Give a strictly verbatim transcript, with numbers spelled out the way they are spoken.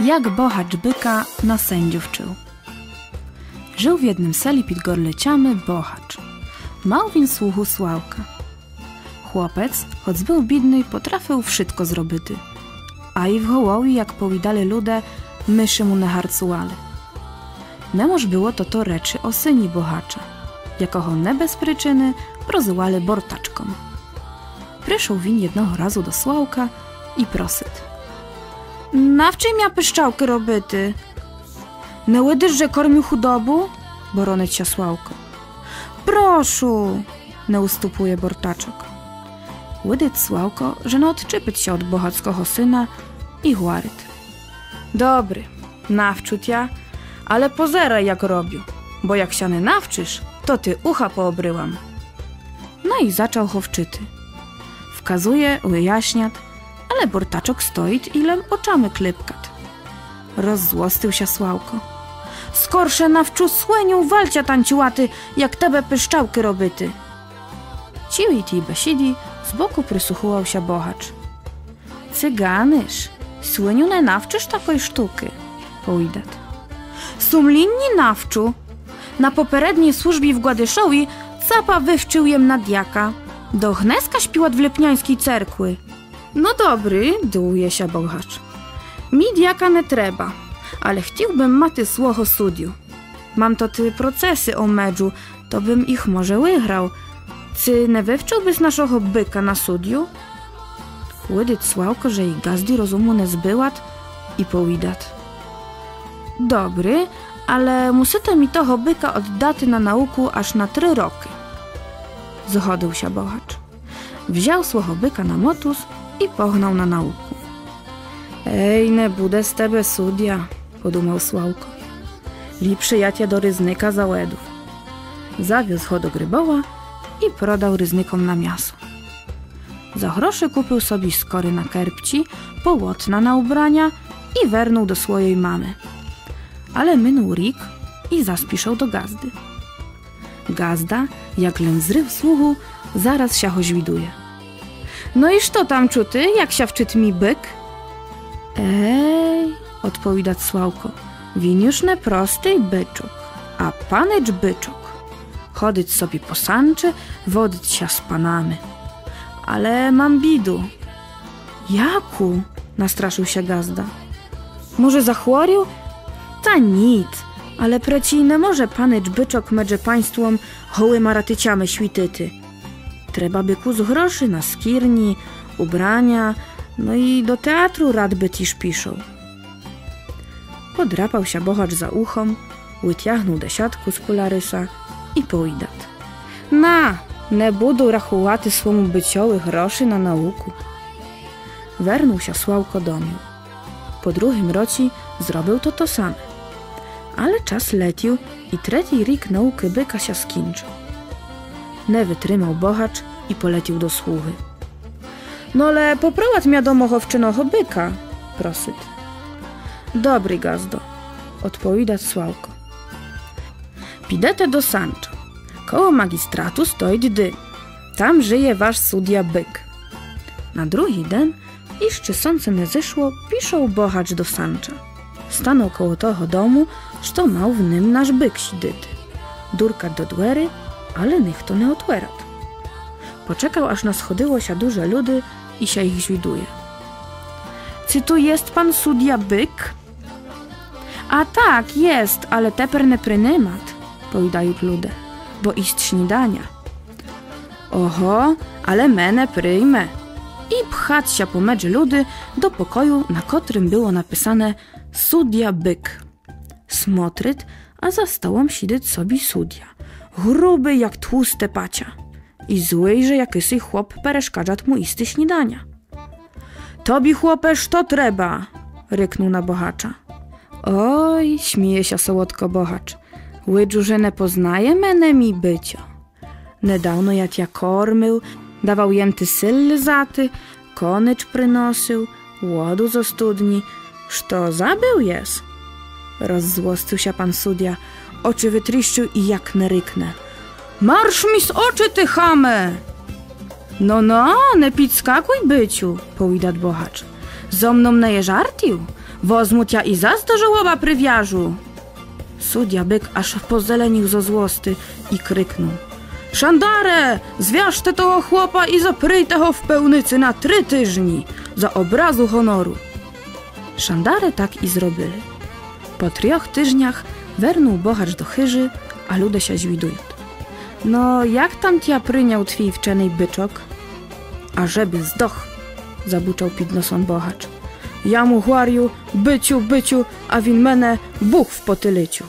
Як богачь быка на сендзю вчыв. Жыв в єдным селі під Горлицями богачь. Мав він слугу Славка. Хлопец, хоц был бідный, потрафив вшытко зробити. А і в голові, як повідали люде, мыши му не гарцували. Не мож было тото речы о сыні богача, якого не без причыны прозывали Бортачком. Пришов він єдного разу до Славка і просит: Навчы мя пыщалкы робити. Не видиш, же кормю худобу? Боронит ся Славко. Прошу, не уступує Бортачок. Видит Славко, же не одчыпит ся од богацкого сына і гварит: Добрі, навчу тя, але позерай, як робю, бо як ся не навчыш, то ти уха пообрывам. Но і зачав го вчыти. Вказує, выяснят, але Бортачок стоит і лем очами клепкат. Роззлостив ся Славко. Скорше навчу свиню вальця танцювати, як тебе пыщалкы робити. Цілій тій бесіді збоку прислухував ся богач. Цыганиш, свиню не навчыш такой штукы, повідат. Сумлінні навчу. На попередній службі в Гладышові цапа вывчыв єм на дяка. До гнеска співат в Липняньскій церкви. Но добрі, дивує ся богач. Мі дяка не треба, але хтів бым мати свого судю. Мам тоты процесы о меджу, то бым їх може выграв. Ци не вывчыв бысь нашого быка на судю? Видит Славко, же і ґазді розуму не збыват, і повідат. Добрі, але мусите мі того быка оддати на науку аж на три рокы. Згодив ся богач. Взяв свого быка на мотуз і погнав на науку. Ей, не буде з тебе судя, подумав Славко. Ліпше я тя до рызника заведу. Завёз го до Грибова і продав рызником на мясо. За грошы купив собі скоры на керпці, полотна на убраня і вернув до своєй мамы. Але минув рік і зас пішов до ґазды. Ґазда, як лем зрив слугу, зараз ся го звідує. Но і што там чути, як ся вчыт мій бык? Ей, одповідат Славко, він юж не простый бычок, а панич бычок. Ходит собі по санчы, водит ся з панами. Але мам біду. Яку? Настрашыв ся ґазда. Може, захворів? Та ніт, але прецій не може панич бычок медже панством голыма ратицями світити. Треба бы кус грошы на скірні, убраня, но і до театру рад бы тіж пішов. Подрапав ся богач за ухом, вытягнув десятку з куляриса і повідат: На, не буду рахувати свому бычови грошы на науку. Вернув ся Славко домів. По другым році зробив то то саме. Але час летів, і третій рік наукы быка ся скінчыв. Не вытримав богач і полетів до слугы. Но але попровадь мя до мого вченого быка, просит. Добрі, ґаздо, одповідат Славко. Підете до санча. Коло маґістрату стоїть дым. Там жыє ваш судя бык. На другій ден, іщы сонце не зышло, пішов богач до санча. Станув коло того дому, што мав в ним наш бык сідити. Дуркат до двери, але нихто не отверат. Почекав, аж насходило ся дуже люди, і ся їх звідує. Ци ту єст пан судя бык? А так, єст, але тепер не принимат, повідают люде, бо іст сніданя. Ого, але мене прийме. І пхат ся помедж люди до покою, на котрым было написане судя бык. Смотрит, а за столом сідит собі судя, грубый, як тлусте паця. І злый же якысий хлоп перешкаджат му істи сніданя. Тобі, хлопе, што треба? Рикнув на богача. Ой, сміє ся солодко богач, виджу, же не познає мене мій бычо. Недавно я тя кормив, давав єм ти сіль лизати, конич приносив, воду зо студні. Што, забыв єс? Роззлостив ся пан судя, очы вытріщив і як не рикне: Марш мі з очы, ты хаме! Но, но, не підскакуй, бычу, повідат богач. Зо мном не є жартів. Возму тя і зас до жолоба привяжу. Суддя бык аж позеленів зо злости і крикнув: Шандаре, звяжте того хлопа і заприйте го в пивници на три тыжні за образу гонору. Шандаре так і зробили. По трьох тыжнях вернув богач до хыжы, а люде ся звідуют: Но як там тя прийняв твій вченый бычок? А жебы здох, забучав під носом богач. Я му гварю: бычу, бычу, а він мене: бух в потылицю.